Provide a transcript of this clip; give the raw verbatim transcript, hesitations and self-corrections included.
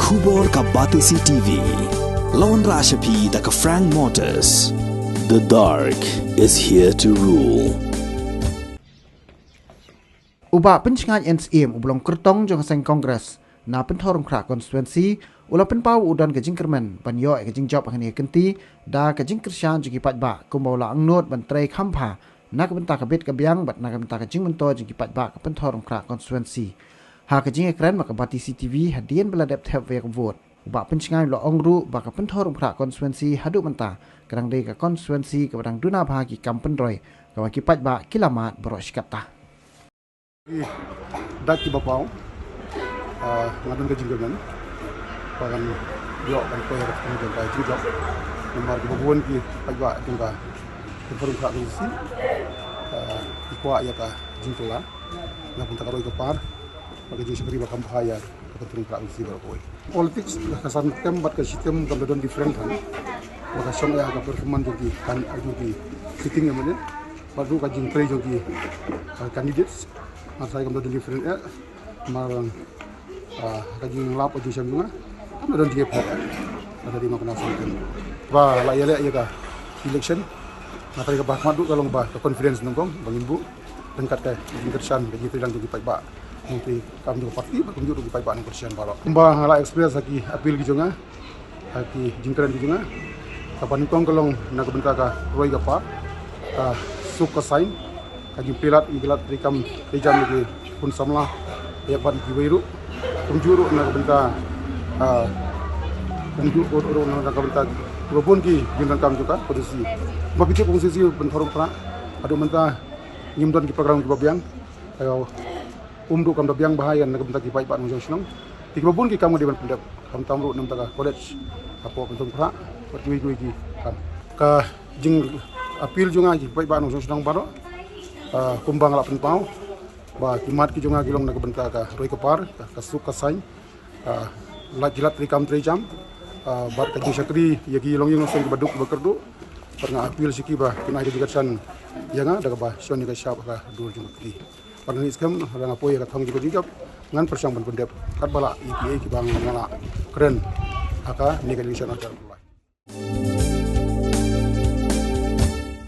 Khubor ka Batesi T V. Lawan Rashapi da ka Frank Motors. The dark is here to rule. U Bah Pynsngaid N Syiem, u ba long kyrtong jong ka seng Congress na Pynthorumkhrah constituency, u la pynpaw u don ka jingkyrmen ban ïoh ïa ka jingjop hangne ha kynti da ka jingkyrshan jong ki paidbah kumba u la angnud ban trei kham bha na ka bynta ka bit ka biang bad na ka bynta ka jingmyntoi jong ki paidbah ka Pynthorumkhrah constituency. Ha ka jingïakren bad ka Batesi T V hadien ba la dep thep ïa ka vote, u Bah Pynsngaid u la ong ruh ba ka Pynthorumkhrah constituency haduh mynta ka dang dei ka constituency kaba dang duna bha ki kam pynroi kaba ki paidbah ki la mad baroh shi katta. Ki dak kiba paw, ah, nga don ka jingkyrmen ba ngan ïoh ban poi ha ka jingkyrmen jong ka jingjop. Namar kiba bun ki paidbah jong ka Pynthorumkhrah constituency, ah, ki kwah ïa ka jingkylla na ka bynta ka roi ka par bad ka jingshakri ba kham bha ïa ka Pynthorumkhrah constituency baroh kawei. Politics ka san tem bad ka shi tem kam da don different kan. Ba ka shong ïa ka performance jong ki kan, jong ki sitting M L A. Bad ruh ka jingtrei jong ki, uh, candidates. Nga sa ïa kam da don different eh. Namar, uh, ka jinglap ka jingshem jong nga kam da don different eh. Ka da dei ma ka na san tem. Ba la ïaleh ïa ka election. Nga trei kaba khmat ruh ka long ba ka confidence nyngkong ba ngin buh ryngkat ka jingkyrshan ka jingtrei lang jong ki paidbah nongtrei kam jong ka party bad kumjuh ruh ki paidbah nongkyrshan baroh. Kumba nga la express ha ki appeal ki jong nga, ha ki jingkren ki jong nga, kaba nyngkong ka long na ka bynta ka roi ka par, ka suk ka saiñ, ka jingpynlait ïa ki lad treikam treijam ïa ki khun samla ïa bad kiwei ruh. Kumjuh ruh na ka bynta, ah, kumjuh ruh na ka bynta kiba bun ki jingdonkam jong ka constituency. Ba phi tip constituency Pynthorumkhrah haduh mynta ngim don ki program kiba biang. Ïa, um, ruh kam da biang bha ïa na ka bynta ki paidbah nongshong shnong. Te kiba bun ki kam nga dei ban pyndep, khamtam ruh na ka bynta ka college hapoh Pynthorumkhrah bad kiwei kiwei ki kam. Ka jingappeal jong nga ki paidbah nongshong shnong baroh, ah, kumba nga la pynpaw ba ki mat ki jong nga ki long na ka bynta ka roi ka par, ka, ka suk ka saiñ, ah, lad jingïaleh treikam treijam, ah, bad ka jingshakri ïa ki longïing longseng kiba duk kiba kyrduh. Bad nga appeal sha ki ba kin ai ka jingkyrshan ïa nga da kaba shon ïa ka shap ha ka dur jong ka kti. Bad nga ngeit skhem lada nga poi ha ka thong jong ka jingjop ngan pyrshang ban pyndep katba lah ïa kiei kiba nga la kren ha kane ka election.